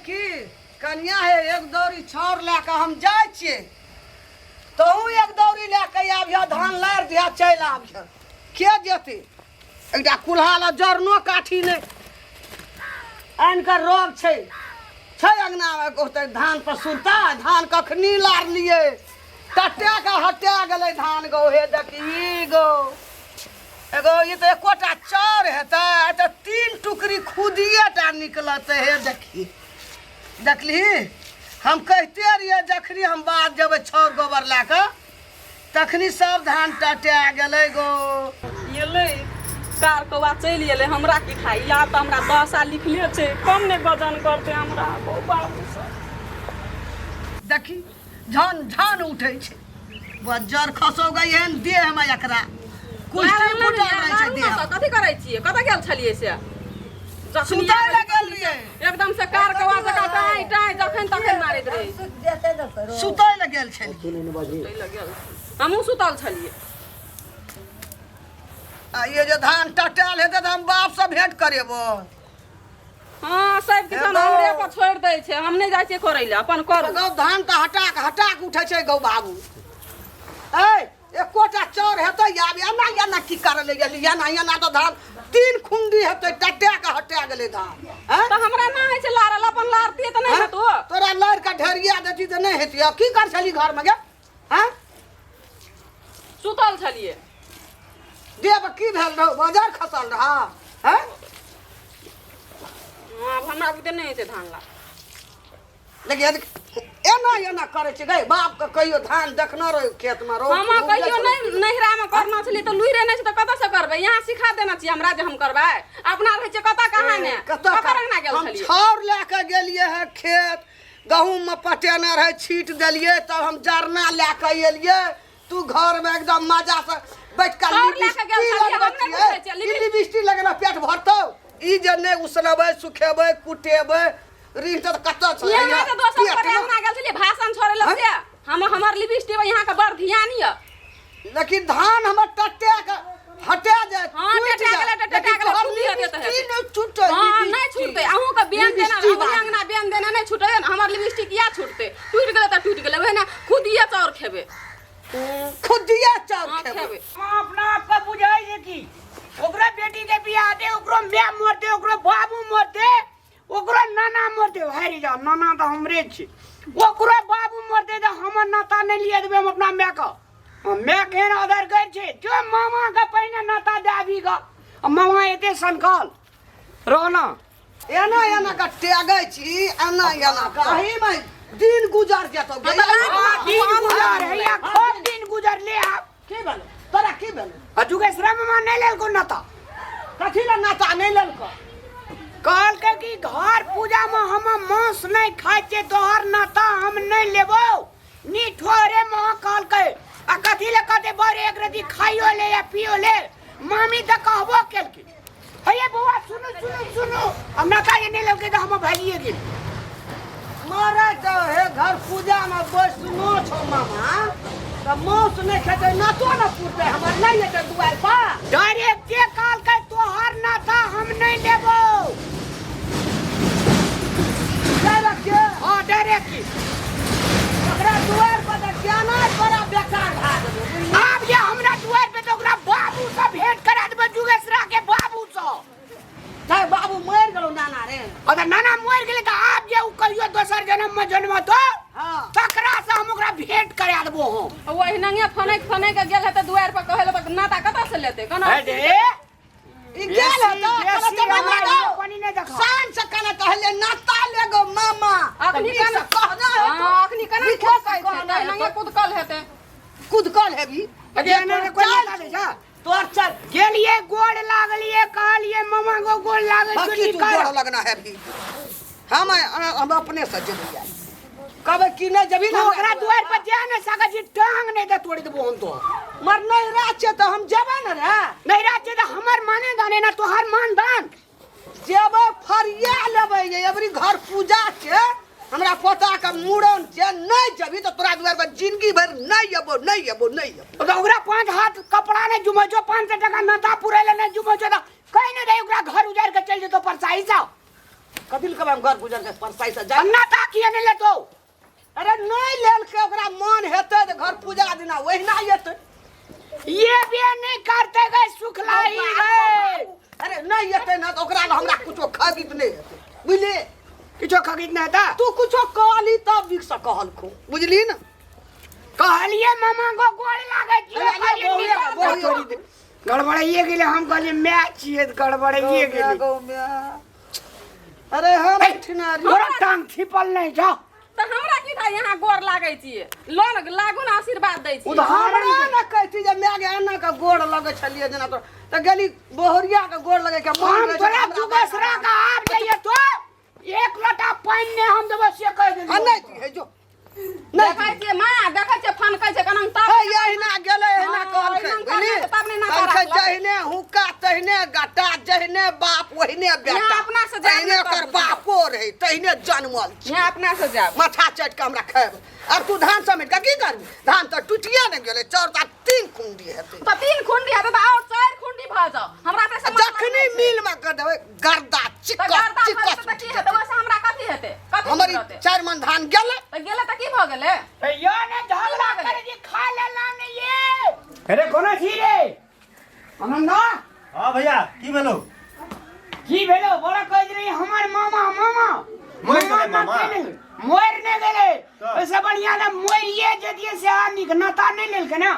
की कनिया हे, एक दौरी छाउर लए कऽ हम जाइ छियै, तहूँ एक दौरी लए कऽ आबिह, धान लारि दिह, चलि आबिह। के जेतै? एकटा कुल्हा लए जरनो काठी नहि, आनि कऽ रोग छै छै अङ्गनामे ओतऽ धान पर सुनता। धान कखनी लारलियै, टटा कऽ हटा गेलै धान। गौ हे देखी गौ, एगो ई तऽ एकोटा चाउर हेतै? आइ तऽ 3 टुकड़ी खुदिए टा निकलतै। हे देखी, देखलिही, हम कहिते रहियै, जखनी हम बाध जेबै छाउर गोबर लए कऽ तखनी सब धान टटा गेलै गो। एलै कार कौआ चलि एलै, हमरा की खाइ? या तऽ हमरा दशा लिखले छै, कम नहि गजन करतै हमरा गौ बाबू सब। देखी, झन झन उठै छै, बज्जर खसौ गई एहन देह में, एकरा कुश्ती फुटल रहै छै देह। कथी करै छियै? कतऽ गेल छलियै से? सुतै लए गेल रहियै। एकदम से कार कौआ जकाँ टाँय टाँय जखन तखन मारैत रहै। सुतै लए गेल छलियै। सुतै लए गेल, हमहूँ सुतल छलियै। आ ये जे धान टटायल हेतै तऽ हम बापसँ भेंट करेबो। हँ, सब किसान हमरे पर छोड़ि दै छै, हम नहि जाइ छियै करै लए, अपन करू। गौ, धान तऽ हटा कऽ हटा कऽ उठै छै। गौ बाबू, ऐ एकोटा चाउर हेतै? आब एना एना की करऽ ले गेली? एना एना तऽ धान 3 खुंडी हेतै, टटा कऽ हटा गेलै धान। हैं? तऽ हमरा नहि होइ छै लारल, अपन लारतियै तऽ नहि हैं? हेतो। तोरा लड़ि कऽ ढेरिया देती तऽ नहि हेती। की कर छली घरमे गे? हैं? सुतल छलियै। देव की भेल रहौ? बाजार खसल रहा हैं? हँ, आब हमरा बुते नहि होइ छै धान ला। लेकिन एना एना करै छै गै, बाप के कहियो धान देखना रहो खेत में रहो। हम कहियो नहि नैहरा में करना छलियै तऽ लुइरे नहि छै तऽ कतऽ से करबै? यहाँ सिखा देना छियै हमरा जे हम करबै? अपना रहै छियै कतऽ, कहाँ ने कतऽ ककर अंगना गेल हम छलियै? छाउर लए कऽ गेलियै हे खेत, गहूँम में पटेने रहै, छीट देलियै, तब हम जरना लए कऽ एलियै। तू घर में एकदम मजा से बैठ कऽ छाउर लए कऽ गेल लिपस्टिक छलियै, लगबै हम नहि छियै। बुझै छियै, ई लिपस्टिक लगेना पेट भरतौ? ई जे नहि उसनबै, सुखेबै, कुटेबै, ऋण तऽ कतऽ छै? यहाँ के दोसर पेट पर मे। अंगना गेल छलियै भाषण छोड़ै लए से हम हमर लिपस्टिक पर यहाँ के बड़ ध्यान यऽ। लेकिन धान हमर टटे के हटे जाए। हाँ, टूटि टटा जाए। गेलै, टटा लेकिन गेलै, तोहर खुदिए देत हेतै। लिपस्टिक नहि छूटै। हाँ, नहि छूटतै। अहूँ के बेन देना, लिपस्टिक अहूँ बाली। अंगना बेन देना नहि छूटै ने, हमर लिपस्टिक किया छूटतै? टूटि गेलै तऽ टूटि गेलै, ओहे ने खुदिए चाउर खेबै। खुदिए चाउर हाँ, खेबै। खेबै। हम अपना आपके बुझाइ छै कि ओकरा बेटी के बियाह दे, ओकरो माय मरते, ओकरो बाबू मरते, ओकरो नाना मरते, हारि जाओ, नाना तऽ हमरे छी, ओकरो बाबू मरते तऽ हमर नाता नहि लिअ देबै हम अपना मायके। माय केहन अदर कर छै जो मामा के पहिने नाता दे आबी गऽ, आ मामा एते सनकल रह ना। एना एना के टेगै छी, एना एना के एही में दिन गुजर जेतौ गे। हाँ, दिन गुजर हैया, खूब दिन गुजर ले आब। की भेलो तोरा? की भेलो? आ जुगेसरा मामा नहि लेलको नाता। कथी लए नाता नहि लेलको? कहलकै कि घर पूजा में हम मांस नहीं खाइ छियै, तोहर नाता हम नहीं लेबो। नी ठोरे माँ कहलकै। आ कथी ले कहते बड़ एक रति खाइयो ले या पियो ले। मामी तऽ कहबो केलकै, हे बौआ सुनू सुनू सुनू, हम नाता जे नहि लेलकै तऽ हम भागिए गेल। मरे तऽ हे घर पूजा में बैसनो छौ मामा तऽ मांस नहि खेतै, नातो ने पुरतै हमर, नहि एतै दुआरि पर। डायरेक्ट जे कहलकै तोहर नाता हम नहीं लेबो। डायरेक्ट के? हाँ, डायरेक्ट। ओकरा दुआरि पर तऽ जाना बड़ा बेकार भए गेलै, बुझलियै? आब जे हमरा दुआरि पे तऽ ओकरा बाबू से भेंट करा देबै, जुगेसरा के बाबू से। तै बाबू मरि गेलौ नाना रे। अगर नाना मरि गेलै तऽ आब जे उ कहियो दोसर जन्म में जन्मतो तकरा से हम ओकरा भेंट करा देबो हम। ओ एहिनांगे फनैक फनैक के गेल हेतै दुआरि पर कहै लए तऽ नाता कतऽ से लेतै केना? हे रे, ई गेल हेतै, बेसी कहलक मामा हमरा गौ, पानी नहि देखा। साँझ से कहना कहले नाता ले गो मामा। अखनी तऽ केना से कहना हेतौ। हाँ, अखनी केना लिखे से खुदकै छै? कहना एहिनांगे हेतौ। कुदकल हेतै। कुदकल हेबी। अरे एना रे कोई नाता दै छै? तोर चल। गेलिए गोड़ लागलिए, कहलिए मामा गो गोड़ लागल बाकी छौ तू निकल। गोड़ लगना हेबी। हम अपने से जेबै आइ। कहबै कि नहि जेबही तू ने ओकरा दुआरि पर जा नहि सकै छी, टांग नहि दे तोड़ि देबो हम तो। मर नहि राज छै तऽ हम जेबै ने रे। नहि राज छै तऽ हमर माने दान एना तोहर मान दान। जेबै फरिया लेबै ये, एबरी घर पूजा छै, हमरा पोता के मूड़न छै, नहि जेबही तऽ तोरा दुआरि पर जिंदगी भरि नहि एबो, नहि एबो, नहि एबो। तऽ ओकरा 5 हाथ कपड़ा नहि जुमै छौ, 500 टका नाता पुरै लए नहि जुमै छौ तऽ कहि नहि दे ओकरा घर उजाड़ि के चलि जेतौ परसाही सँ। कथी लए कहबै हम घर गुजर के परसाई से जाय नाता किया नहीं लेतो अरे नहीं लेलकै ओकरा मन हेतै तऽ घर पूजा दिना ओहिना एतै ये भी नहीं करते गए सुखलाई गए अरे नहीं एतै ने तऽ ओकरा लए हमरा कुछो खरीद नहि हेतै बुझली किछो खरीद नहीं था तू कुछो कहली तब बिक से कहलखो बुझली ने कहलिए मामा को गोड़ लागे छियै अरे, अरे, कहलिए बहुए, निकाल बहुए। दे। गड़बड़ाइए गेलै हम कहलिए मैं छियै तऽ गड़बड़ाइए गेलै गौ माय। अरे हम ठिनारी तोरा टांग छिपल नहीं जा तऽ हमरा की था यहाँ गोर लागै छियै लोन लागू ने आशीर्वाद दै छी उदाहरण हमरा ने कहै छी जे माय गे एना के गोड़ लगै छलियै जेना तो तऽ गेली बोहरिया के गोड़ लगै के मन हम रहै छै तोरा हमरा जुगेसरा का आब जाइए तो एक लोटा पानि नहि हम देबो से कहि आ देलियौ नहि दिहे जो नहि देखै छियै माँ देखै छियै फनकै छै कना तब हे एहिना गेलै एहिना हाँ, कहलकै एहिना बुझली कहलकै, तब नहि नाता कहलकै राखलक। जहिने हुक्का तहिने गटा जहिने बाप ओहिने बेटा यहाँ अपना से जायब तहिने नहि ओकर तब। बापो रहै तहिने जनमल छै यहाँ अपना से जायब माथा चाटि कऽ हमरा खायब आब तू धान समेट कऽ की करबी धान तऽ टूटिए ने गेलै चाउर तऽ तीन कुंडी हेतै तऽ तीन खुंडी हेतै तऽ आओर चारि खुंडी भऽ जाउ हमरा तऽ से मतलब जखनी नहि छै। मिल में कर देबै गर्दा तऽ चिक्कस गर्दा भऽ चिक्कस जेतै तऽ की हेतै ओहिसँ हमरा कथी हेतै कथी हमर ई रहतै चारि मन धान गेलै तऽ गेलै तऽ की भऽ गेलै तऽ यो ने झगड़ा करे जे खा लेला ने ये अरे कोना छी रे आनंदा हाँ भैया की भेलो की भेलो बड़ा कहैत रही हमर मामा मामा मरि गेलै मामा? मरि नहि गेलै तऽ? ओहिसँ बढ़िआँ ने मरिए जतियै से नीक नाता नहि लेलकै ने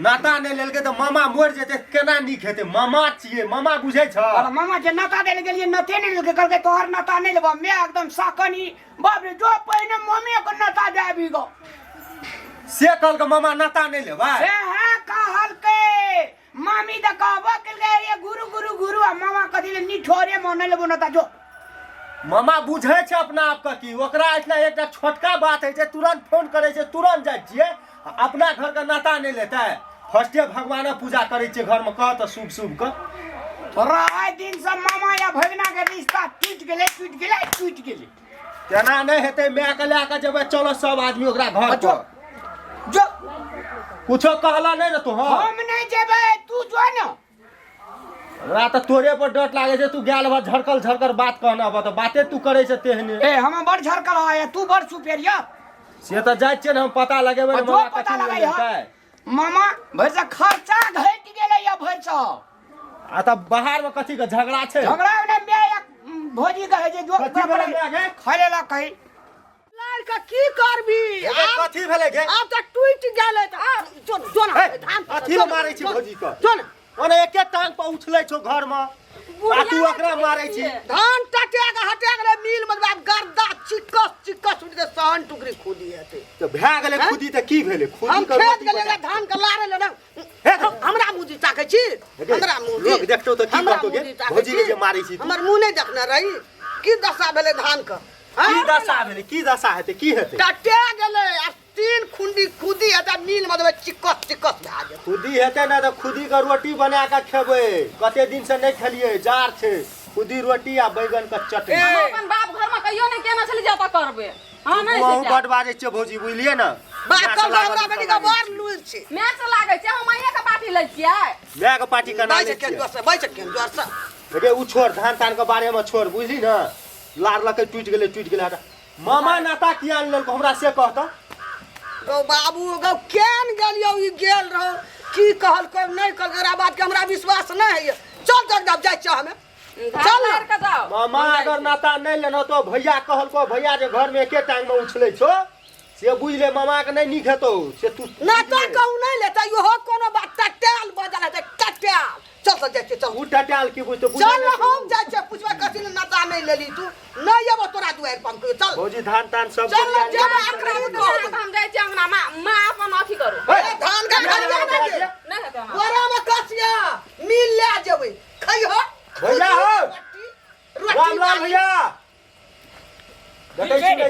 नाता नहि लेलकै तऽ मामा मरि जेतै केना नीक हेतै मामा छियै मामा बुझै छ और मामा जे नाता दै लए गेलियै नाते नहि लेलकै कहलकै तोहर नाता नहि लेबऽ मैं एकदम साकनी बाप रे जो पहिने मम्मी के नाता दे गो से कहलकै मामा नाता नहि लेबै से है कहलकै मामी तऽ कहबो केलकै ये गुरु गुरु गुरु आ मामा कथी ले निठोरे मन लेबो नाता जो मामा बुझै छै अपना आपके की ओकरा एहिठिना एकटा छोटका बात होइ छै तुरन्त फोन करै छै तुरन्त जाइ छियै आ अपना घरके नाता नहि लेतै फर्स्टे भगवानक पूजा करै छियै घरमे कह तऽ शुभ शुभ के तोरा आइ दिन से मामा या भगना के रिश्ता टूटि गेलै टूटि गेलै टूटि गेलै तेना नहि हेतै मायके लए कऽ जेबै चलो सब आदमी ओकरा घर जो पर जो कुछो कहला नहि ने तू हँ हम नहि जेबै तू जो ने हमरा तऽ तोरे पर डर लागै छै तू गेल बा झरकल झरकल बात कहना बा तऽ बाते तू करै छै तेहने ए हम बड़ झरकल है तू बड़ सुपेरियर से तऽ जाइ छियै ने हम पता लगेबै ने जो मामा पता कथी लगै लेलकै है मामा भरि से खर्चा घटि गेलै या भरि से आ तऽ बाहर मे कथी के झगड़ा छै झगड़ा ने बे भौजी कहै छै जो कथी भेलै माय गे? खैले ला कही लार के की करबी हे आब कथी भेलै गे आब तऽ टूटि गेलै तऽ आब जो जो ना हे, धान अथी लए मारै छी भौजी के। जो ना ओने एके टांग पर उछलै छौ घर मे आ तू ओकरा मारै छी धान टटे के हटे गेलै मिल में आब गर्दा चिकस चिकस उठि के सहन टुकड़ी खुदी हेतै तऽ भए गेलै हैं? खुदी तऽ की भेलै खुदी हम के खेत रोटी गेलियै बना ओकरा धान के लारे ले ना हे, हमरा मुँह ताकै छी हे, हमरा मुँह लोक देखतौ तऽ की हमरा कहतौ गे? मुँह ताकै भौजी के छी? जे मारै छी तू। हमर मुँह नहि देखने रही की दशा भेलै धान के की दशा भेलै की दशा हेतै की हेतै टटे गेलै आ तीन खुंडी खुदी हेतै मिल में देबै चिकस चिकस भए जेतै खुदी हेतै ने तऽ खुदी के रोटी बना कऽ खेबै कते दिन से नहि खेलियै जाड़ छै खुदी रोटी आ बैगन के चटनी हम अपन बाप घर में कहियो नहि केने छली जे एतऽ करबै हँ नहि अहूँ से बड बाजै छियै भौजी बुझलियै ने बाप माय से कल लागल हमरा बेटी के बड़ लूज छै मैच लागै छै हम अहीँके पार्टी लै छियै माय के पार्टी केना बाजै लै के छियै जोर से बाजै के जोर से गे उ छोड़ धान तान के बारे में छोड़ बुझली ने लार लके टूटि गेलै टूटि गेलै हटा मामा नाता किया नहि लेलको हमरा से कह तऽ गौ बाबू गौ केन गेलियौ ई गेल रहो की कहलकै नहि कहलकै एकरा बात के हमरा विश्वास नहि होइए चल जगदब जाइ छियै हमे चल मार के जाओ मामा अगर नाता नहि लेना तो भैया कहलको भैया जे घर में एके टांग में उछलै छौ से बुझ ले मामा के नहि नीक हेतौ से तू नाता कहूँ नहि लेतै इहो कोनो बात टटाल बजल हेतै टटाल चल चल जाइ छियै चल उ टटाल की बुझतो बुझै चल नहि छौ। हम जाइ छियै पुछबै कथी लए नाता नहि लेली तू नहि एबो तोरा दुआरि पर हम कहियो चल भौजी धान तान सब चल बढ़िया जेबै लिया। अखनी कहबै हम जाइ छियै अंगना माँ माँ अपन अथी करू हे, धान के खरिया नहि दे नहि हेतै हमरा बोरा में कसिया मिल ले जेबै खइहो भैया हो। रोटी रामलाल भैया देखै छी ने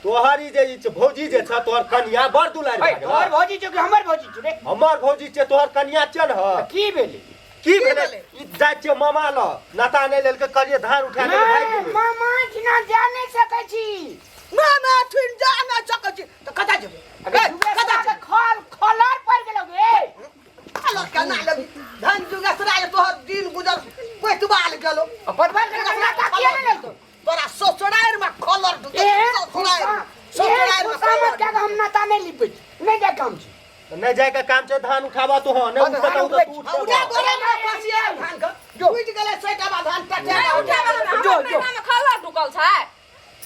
तोहर ई जे ई छै, भौजी जे छ तोहर कनिया बड़ दुलारी है भए गेलौ। तोहर भौजी छौ कि हमर भौजी छौ रे हमर भौजी छै तोहर कनिया छै ने तऽ की भेलै की भेलै भेलै? ई जाइ छियै मामा लग नाता नहि लेलकै कहलियै धान उठा के भागि नहि, गेलै मामा एहिठिना जा नहि सकै छी मामा ठुन जा ना सकै छी तऽ कतऽ जेबै अगे ए, जुगेसरा कतऽ के जेबै खल खलर पड़ि गेलौ गे खलर केना लेबही धान जुगेसरा जे तोहर दिन गुजर पैतबाल गेलो पटबल के नाता किया नहि लेलकौ जाय के काम छै धान उठाबऽ तू हँ नहि धान उठेतौ तऽ उठबै तू छी। आ उठा उठेबऽ बोरा में पसिया धान के टूटि गेलै सैटाबा धान टटा नहि उठेबै हमरा जो, हमर जो। नैहरामे खला ढुकल छै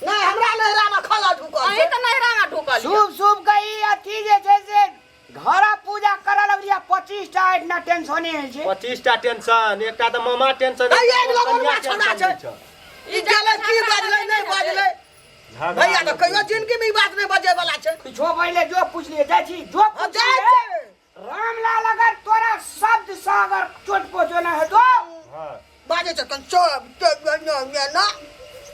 नहि हमरा नैहरामे खला ढुकल अहीं छै तऽ नैहरामे ढुकल यऽ। शुभ शुभ के ई अथी जे छै से घर पूजा करऽ लगलियै 25 टा एहिठिना टेंशने होइ छै। 25 टा टेंशन, एकटा तऽ मामा टेंशन, अइ एकटा एक लगन कनिया में छोड़ा टेंशन छै। दै छौ। ई गेलै की बजलै नहि बजलै झगड़ा भैया तऽ कहियो जिंदगी में ई बात नहि बजै वाला छै। किछो पहिले जो पुछलियै जाइ छी जो हँ, जाइ पुछलियै छै। रामलाल अगर तोरा शब्द से अगर चोट पहुँचेना हेतौ हँ। बाजै छै तन चोर ना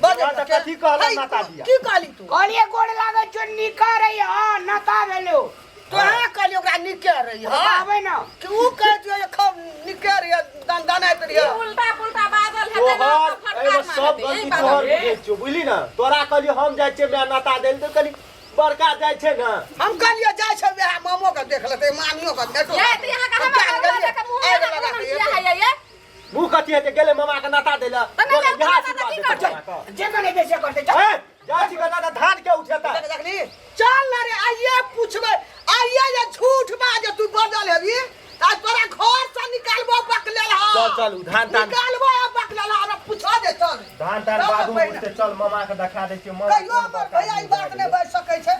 बाजै तोरा तऽ कथी कहलौ नाता दिया? की कहली तू? कहलियै गोड़ लागै छौ नीका रही हँ नाता भेलौ। तोहे कहली ओकरा नीके रही हँ आबै ना कि ऊ कहै छियै जे खूब नीके रही दनदनाइत रही। ई उल्टा पुल्टा बाजल हेतै ने तोहर तऽ फटकार एहिमे सब मारतै। गलती ई तोहर बाजल। बुझै छियौ बुझली ने। तोरा कहलियौ हम जाइ छियै माय नाता दै लए तऽ कहली बड़का जाइ छै ने। हम कहलियै जाइ छै वएह मामो के देख लेतै मामियो के देखो। ये तऽ अहाँके हम हमर किया ने बउआ गेलियै? जकाँ मुँह आगि अहाँके लगा मुँह के किया एतै। होइए ये? मुँह कथी हेतै गेलै मामा के नाता दै लए। तऽ नहि तोरा गेल इएह तऽ आशीर्वाद की देतौ करतै? मामा के। जे करै छै से करतै चल। ए, जाइ छी कतऽ तऽ धान के उठेतै। देख देखली चल ना रे आइए पूछबै आइए जे झूठ बाजे तू बजल हेबी तऽ आज तोरा घर से निकालबो बकलेल हा। चल चल उ धान तान निकालबो आ बकलेल हा हमरा पूछऽ दे चल। धान तान सबसँ बादू पहिने। उठतै चल मामा के देखा दै छियै मामा कहियो कोन हमर बड़का भैया ई आदमी बात भए नहि गेलै। बाजि सकै छै।